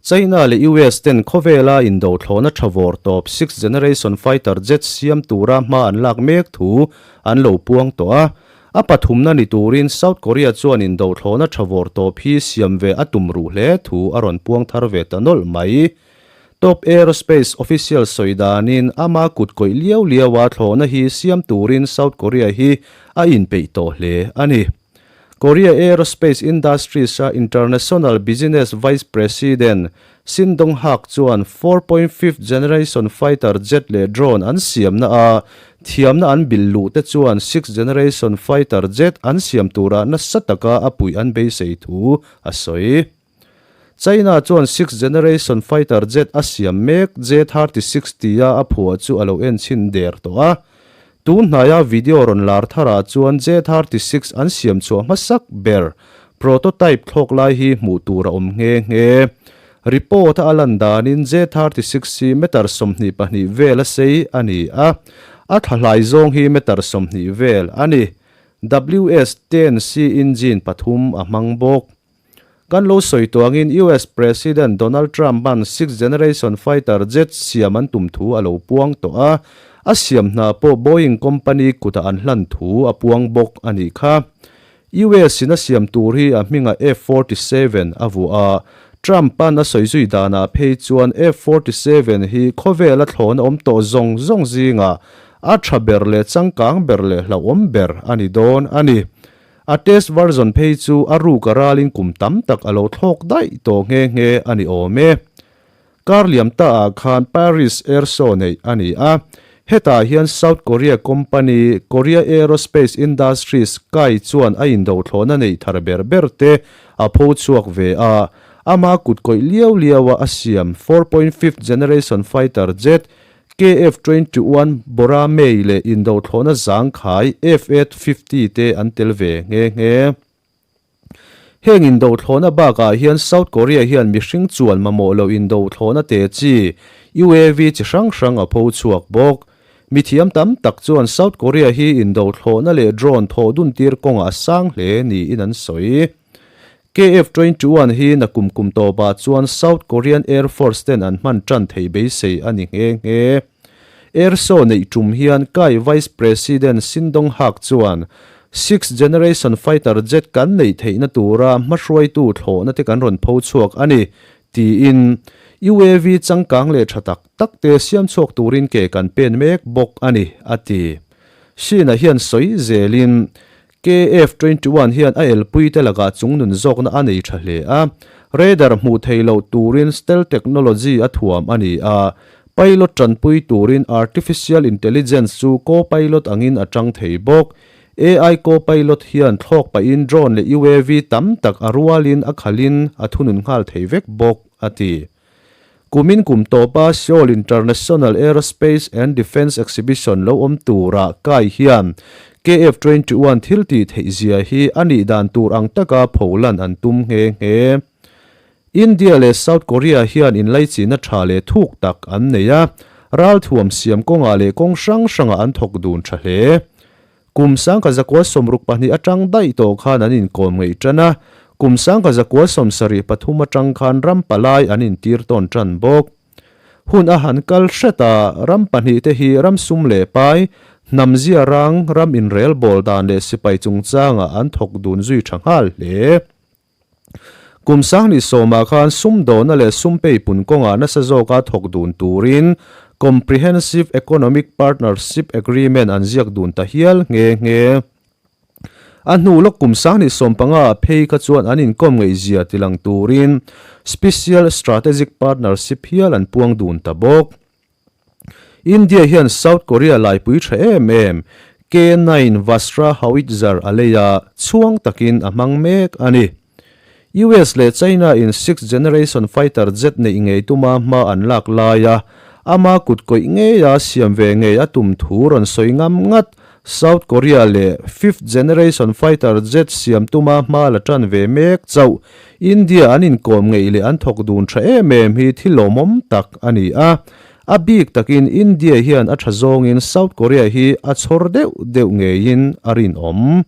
China leh US ten khawvela indo thlawhna tha vawr tawp sixth generation fighter jet siam tura hma an lak mek thu an lo puang tawh a. A pathumna ni turin South Korea chuan indo thlawhna tha vawr tawp hi siam ve a tum ruh hle thu a rawn puang thar ve ta nawlh mai. Top Aerospace official sawi danin ama kut kawih liau liaua thlawhna hi siam turin South Korea hi a inpeih tawh hle a ni. Korea Aerospace Industries-a International Business Vice President Shin Dong-hak chuan 4.5 generation fighter jet leh drone an siamna a thiamna an bil luh te chuan sixth generation fighter jet an siam turah nasa taka a puih an beisei thu a sawi. China chuan sixth generation fighter jet a siam mek J-36 tia a phuah chu a lo enchhin der tawh a. Tun hnaia video rawn lar tharah chuan J-36 an siam chhuah hmasak ber prototype thlawk lai hi hmuh tur a awm nghe nghe. Report a lan danin J-36 hi meter 22 vel a sei a ni a, a thlahlai zawng hi meter 20 vel a ni. WS-10C engine pathum a hmang bawk. Kan lo sawi tawh angin US President Donald Trump-a'n sixth generation fighter jet siam an tum thu a lo puang tawh a, a siam hna pawh Boeing company kutah an hlan thu a puang bawk a nih kha. US-in a siam tur hi a hmingah F-47 a vuah a, Trump-a'n a sawi zui danah phei chuan F-47 hi khawvela thlawhna awm tawh zawng zawng zingah a tha ber leh changkang ber leh hlauhawm ber a ni dawn a ni. A test version phei chu a ruk a ralin kum tam tak a lo thlawk daih tawh nghe nghe a ni awm e. Kar liam ta ah khan Paris Air Show neih a ni a, hetah hian South Korea company Korea Aerospace Industries, kai, chuan a indothlawhna neih thar ber ber te a pho chhuak ve a, ama kut kawih liau liau a a siam 4.5 generation fighter jet KF-21 Boramae leh indothlawhna zangkhai F-850 te an tel ve nghe nghe. Heng indothlawhna bakah hian South Korea hian mihring chuan mamawh loh indothlawhna te chi UAV chi hrang hrang a pho chhuak bawk. Mithiam tam tak chuan South Korea hi indothlawhna leh drone thawh dun tir kawngah a sang hle niin an sawi. KF-21 hi nakum kum tawpah chuan South Korean Air Force ten an hman tan thei beisei a ni nghe nghe. Air show neih tum hian Kai Vice President Shin Dong-hak chuan Sixth Generation Fighter Jet kan neih theihna tura hmahruaitu thlawhna te kan rawn pho chhuak a ni, tiin UAV changkang leh tha tak tak te siam chhuak turin ke kan pen mek bawk a ni, a ti. Shin-a hian sawi zelin KF-21 hian a elpuite lakah chungnun zawkna a nei tha hle a, radar hmuh theih loh turin stealth technology a thuam a ni a, pilot tanpui turin artificial intelligence chu co-pilot angin a tang thei bawk. AI co-pilot hian thlawk pahin drone leh UAV tam tak a rualin a khalhin a thunun nghal thei vek bawk, a ti. Kumin kum tawpa Seoul International Aerospace and Defence Exhibition lo awm tura kai hian KF-21 thil tih theih zia hi a nih dan tur ang taka pholan an tum nghe nghe. India leh South Korea hian inlaichihna tha leh thuk tak an nei a, ralthuam siam kawngah leh kawng hrang hrangah an thawk dun tha hle. Kum 1962 atang daih tawh khan an inkawm ngeih tan a, kum 1973 atang khan ram palai an intir tawn tan bawk. Hun a han kal hret a, ram pahnihte hi ram sum leh pai, hnam zia rang, ram inrelbawl dan leh sipai chungchangah an thawk dun zui tha nghal hle. Kum 2010 khan sumdawhna leh sumpei pun kawngah nasa zawka thawk dun turin Comprehensive Economic Partnership Agreement an ziak dun ta hial nghe nghe. A hnu lawk kum 2015 ah phei kha chuan an inkawm ngeihzia tilang turin Special Strategic Partnership hial an puang dun ta bawk. India hian South Korea laipui tha em em K-9 Vajra Howitzer a lei a, chhuang takin a hmang mek a ni. US leh China in sixth generation fighter jet neih ngei tuma hma an lak laia ama kut kawih ngeia siam ve ngei a tum thu rawn sawi ngam ngat South Korea leh fifth generation fighter jet siam tuma hma la tan ve mek chauh India an inkawm ngeih leh an thawk dun tha em em hi thil lawmawm tak a ni a. A bik takin India hian a tha zawngin South Korea hi a chhawr deuh deuh ngeiin a rinawm.